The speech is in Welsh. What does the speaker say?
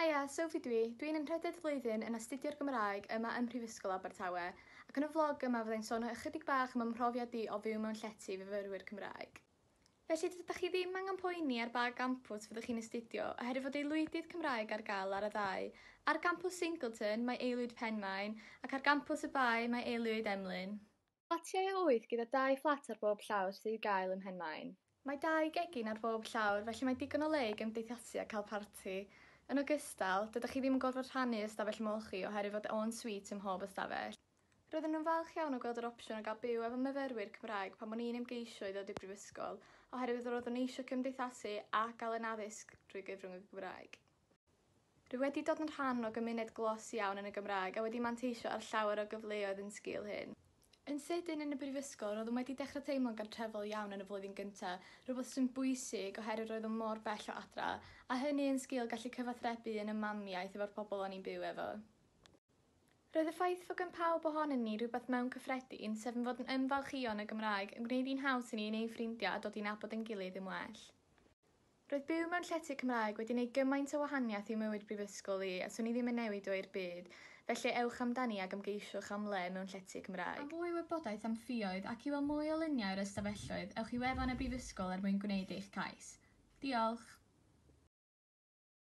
Haia, Sophie dwi. Dwi'n yn nhrydydd flwyddyn yn astudio'r Gymraeg yma ym Mhrifysgol Abertawe, ac yn y vlog yma fyddai'n sôn ychydig bach am 'y mhrofiad i o fyw mewn llety i fyfyrwyr Cymraeg. Felly dydych chi ddim angen poeni ar ba gampws fyddwch chi'n astudio oherwydd fod aelwydydd Cymraeg ar gael ar y ddau. Ar gampws Singleton mae aelwyd Penmaen ac ar gampws y Bae mae aelwyd Emlyn. Fflatiau o wyth gyda dau fflat ar bob llawr sydd i'w gael ym Mhenmaen. Mae dau gegin ar bob llawr felly mae digon o le i gymdeithasu a cael parti. Yn ogystal, dydych chi ddim yn gorfod rhannu ystafell ymolchi oherwydd fod en-suite ym mhob ystafell. Roedden nhw'n falch iawn o gweld yr opsiwn o gael byw efo myfyrwyr Cymraeg pan o'n i'n ymgeisio i ddod i'r brifysgol oherwydd roeddwn i eisiau cymdeithasu a gael yn addysg drwy gyfrwng y Gymraeg. Rwy wedi dod yn rhan o gymuned glos iawn yn y Gymraeg a wedi manteisio ar llawer o gyfleoedd yn sgil hyn. Yn sydyn yn y brifysgol roeddwn wedi dechrau teimlo'n gartrefol iawn yn y flwyddyn gyntaf, rhywbeth sy'n bwysig oherwydd roeddwn mor bell o adra, a hynny yn sgil gallu cyfathrebu yn y mamiaith efo'r pobl o'n i'n byw efo. Roedd y ffaith fod gan pawb ohonyn ni rhywbeth mewn cyffredin, sef yn fod yn ymfalchïo yn y Gymraeg, yn gwneud hi'n haws i ni wneud ffrindiau a dod i nabod ein gilydd yn well. Roedd byw mewn llety Cymraeg wedi gwneud gymaint o wahaniaeth i mywyd brifysgol i a 'swn i ddim yn newid o i'r byd, felly ewch amdani ag ymgeisiwch am le mewn llety Cymraeg. Am fwy o wybodaeth am ffioedd ac i weld mwy o luniau o'r ystafelloedd, ewch i wefan y brifysgol er mwyn gwneud eich cais. Diolch!